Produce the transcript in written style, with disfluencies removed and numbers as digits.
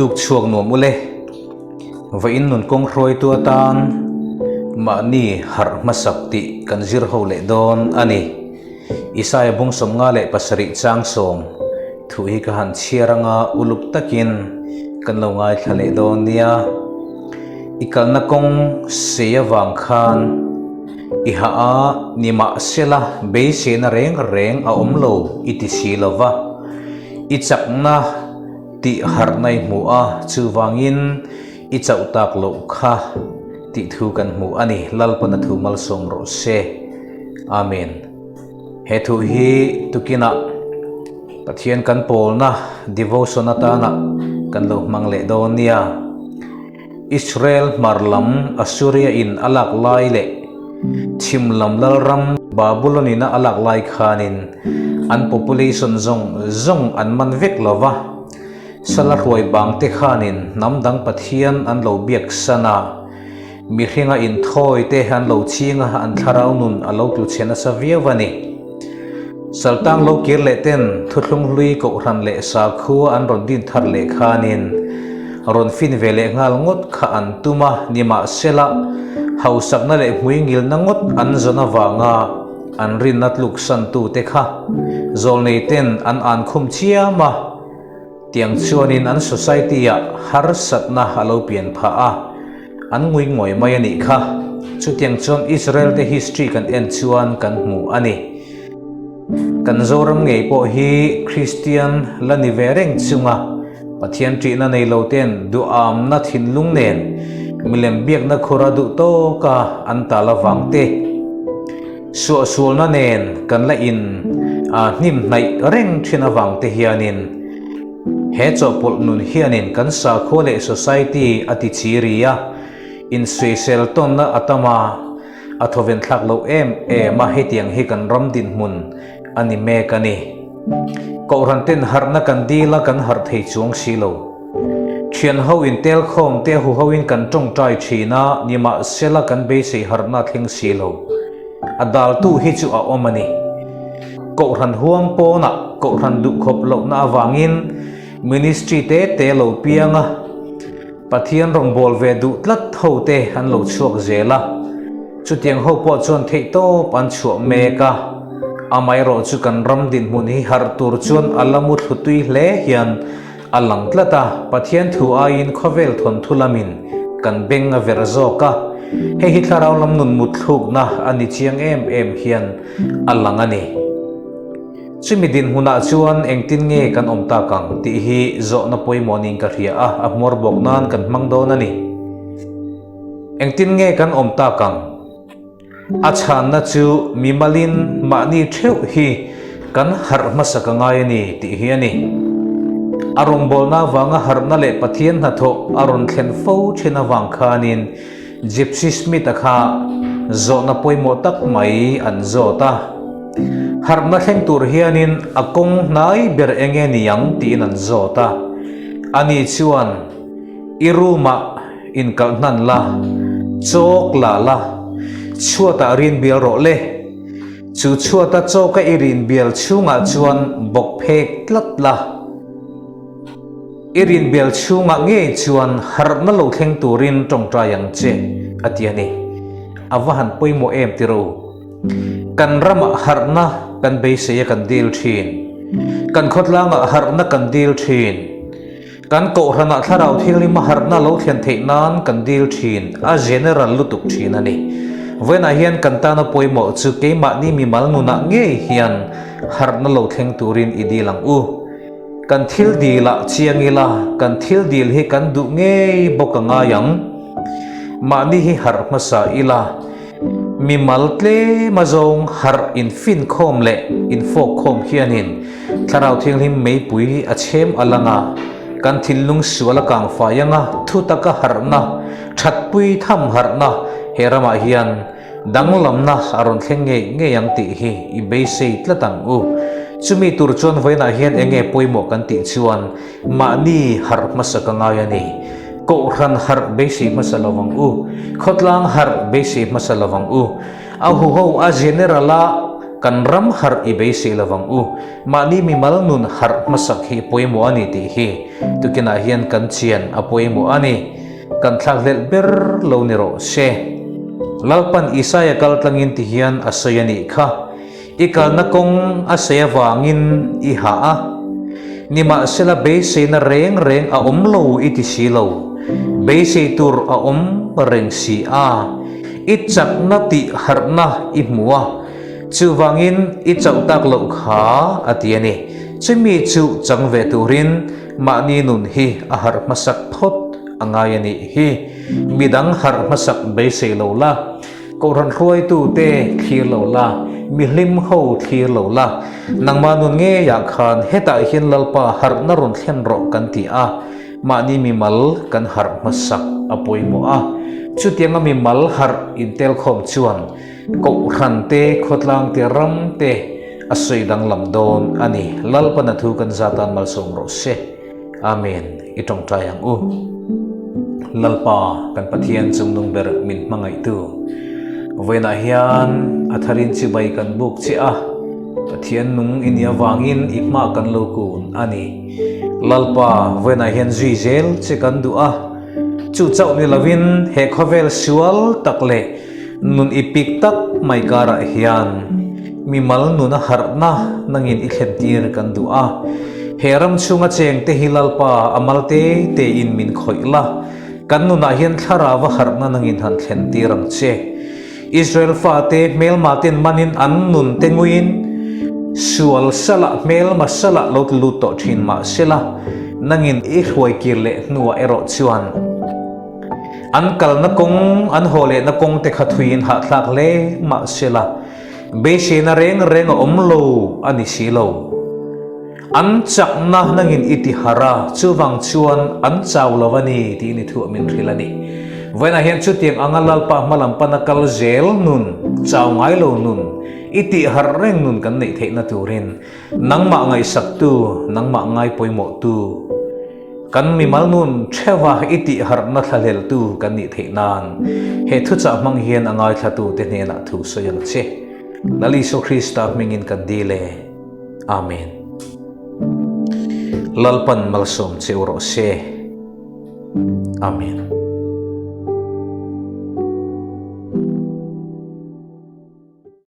Tuk chhuak nuam ule. Vawiin nun kawng hruaitu atan mahni harh hmasak tih kan zir ho leh dawn a ni. Isaia bung 57 chang sawm thu hi ka han chhiar anga uluk takin kan lo ngaithla leh dawn nia. I kalna kawng sei avang khan i hah a, nimahsela beiseina reng reng a awm lo i ti si lo va, i chakna tih harhna i hmu a, chuvangin i chauh tak loh kha tih thu kan hmu a ni. Lalpana thu malsawm rawh se. Amen. He thu hi tukinah Pathian kan pawlna devotion atana kan lo hmang leh dawn nia. Israel hmar lam Assuria in a lak lai leh chhim lam lalram Babylon in a lak lai khanin an population zawng zawng an man vek lo va, sala hruai bang te khanin hnam dang pathian an lo biak san a, mihringa inthawi te an lo ching a, an thlarau nun a lo tlu chhe nasa viau a ni. Saltang lo kir leh ten thuthlung hlui kohhran leh sakhua an rawn din thar leh khanin rawn fin ve leh nghal ngawt kha an tum a, nimahsela hausakna leh hmuingilna ngawt an zawn avanga an rinna tluksan tute kha zawlnei ten an an khum chiam a, tiang chuanin an society-ah harsatna a lo pian phah a, an ngui ngawi mai a nih kha. Chutiang chuan Israel te history kan en chuan kan hmu a ni. Kan Zoram ngei pawh hi Kristian la ni ve reng chunga Pathian ṭihna nei lo ten duhamna thinlung nen milem biakna khura duh tawka an tal avang te, suahsualna nen kan la in hnim hnaih reng ṭhin avang te hianin he chawhpawlh nun hianin kan sakhua leh society a ti chi ri a, insawisel tawnna a tam a, a thawven thlak loh em em a, hetiang hi kan ram dinhmun a ni mek a ni. Kohhran ten harhna kan dil a, kan harh thei chuang si lo. Thian ho in tel khawm te hu ho in kan tawngtai thin a, nimahsela kan beisei harhna a thleng si lo. A daltu hi chu a awm a ni. Kohhran huang pawnah kohhran duhkhawp lohna avangin ministry te te lo piang a, Pathian rawngbâwl ve duh tlat ho te an lo chhuak zel a, chutiang ho pawh chuan theihtawp an chhuah mek a, amaherawh chu kan ram dinhmun hi harh tur chuan a la mu thlu tui hle hian a lang tlat a, Pathian thu aiin khawvel thawnthu lamin kan beng a verh zawk a, hei hi thlarau lam nun mutthlukna a ni chiang em em hian a lang a ni. Chumi dinhmunah chuan engtin nge kan awm tak ang tih hi zawhna pawimawh niin ka hria a, a hmawr bawk nan kan hmang dawn a ni. Engtin nge kan awm tak ang? A chhanna chu mimalin mahni theuh hi kan harh hmasa ka ngai a ni tih hi a ni. A rawngbawlna avanga harhna leh Pathian hnathawh a rawn thlen fo thin avang khanin Gypsy Smith-a kha zawhna pawimawh tak mai an zawt a. Harhna thleng tur hianin a kawng hnai ber eng nge ni ang tiin an zawt a. Ani chuan, I room-ah inkalh hnan la, chawk la la, chhuatah rin bial rawh le. Chu chhuata chawka i rin bial chhungah chuan bawk phek tlat la. I rinbel chhungah ngei chuan harhna lo thleng turin tawngtai ang che, a ti a ni. A va han pawimawh em ti ro. Kan ramah harhna kan beisei a kan dil thin. Kan khawtlangah harhna kan dil thin. Kan kohhranah thlarau thianghlim a harhna lo thlen theih nan kan dil thin, a general lutuk thin a ni. Vawiinah hian kan tana pawimawh chu keimahni mimal nunah ngei hian harhna lo thleng turin i dil ang u. Kan thil dilah chiang ila, kan thil dil hi kan duh ngei bawk a ngai ang. Mahni hi harh hmasa ila, mimal tlem a zawng harh infinkhawm leh infawkkhawm hianin Thlarau Thianghlim meipui a chhem a lang a, kan thinlung sual a kang fai ang a, thutaka harhna, thatpui tham harhna he ramah hian Danglamna a rawn thleng ngei ngei ang tih hi i beisei tlat ang u. Chumi tur chuan vawiinah hian eng nge pawimawh kan tih chuan mahni harh hmasa ka ngai a ni. Kohhran harh beisei hmasa lo ang u. Khawtlang harh beisei hmasa lo ang u. A huho a general a. Kan ram harh i beisei lovang u. Mahni mimal nun harh hmasak hi pawimawh a ni tih hi tukinah hian kan chian a pawimawh a ni. Kan thlakhlelh ber lo ni rawh se. Lalpan Isaia kal tlangin ti hian a sawi a nih kha. I kalna kawng a sei avangin i hah a, nimahsela beiseina reng reng a awm lo i ti si lo, beisei tur a awm reng si a, i chakna tih harhna i hmu a, chuvangin i chauh tak loh kha a ti a ni. Chumi chu chang ve turin mahni nun hi a harh hmasak phawt a ngai a nih hi. Midang harh hmasak beisei lo la. Kohhran hruaitute thlir lo la, mihlim ho thlir lo la, nangmah nun ngeiah khan hetah hian Lalpa harhna rawn thlen rawh kan ti a, mahni mimal kan harh hmasak a pawimawh a. Chutianga mimal harh intelkhawm chuan Kohhran te, khawtlang te, ram te a sawi danglam dawn a ni. Lalpa na thu kan zatan malsawm rawh se. Amen. I tawngtai ang u. Lalpa, kan Pathian chungnung ber min hmangaihtu. Vawiinah hian a tharin chibai kan buk che a, Pathian nung i nih avangin i hma kan lo kun a ni. Lalpa, vawiinah hian zui zel che kan duh a, chu chauh ni lovin he khawvel sual tak leh nun i pik tak mai karah hian mimal nuna harhna nangin i thlentir kan duh a. He ram chhunga chengte hi Lalpa a mal te tein min khawih la, kan nunah hian thlarau a harhna nangin han thlentir ang che. Israel fate hmelma ten manin an nun te nguiin sual salah hmelma salah lo ti lut tawh thin mah sela, nangin i hruai kir leh hnuah erawh chuan an kalna kawng, an haw lehna kawng te kha thuiin hahthlak hle mah sela, Beiseina reng reng a awm lo a ni si lo. An chakna nangin i ti harh a, chuvang chuan an chau lo a ni tiin i thuah min hrilh a ni. Vawiinah hian chutiang anga Lalpa hmalam pana kal zel nun, chau ngai lo nun, i tih harh reng nun kan neih theihna turin nangmah ngaihsaktu, nangmah ngai pawimawhtu, Kan mimal nun theuha i tih harhna thlahleltu kan nih theih nan he thuchah hmang hian a ngaithlatute hnenah thu sawi ang che. Lal Isua Krista hmingin kan dil e. Amen. Lalpan malsawm che u rawh se. Amen.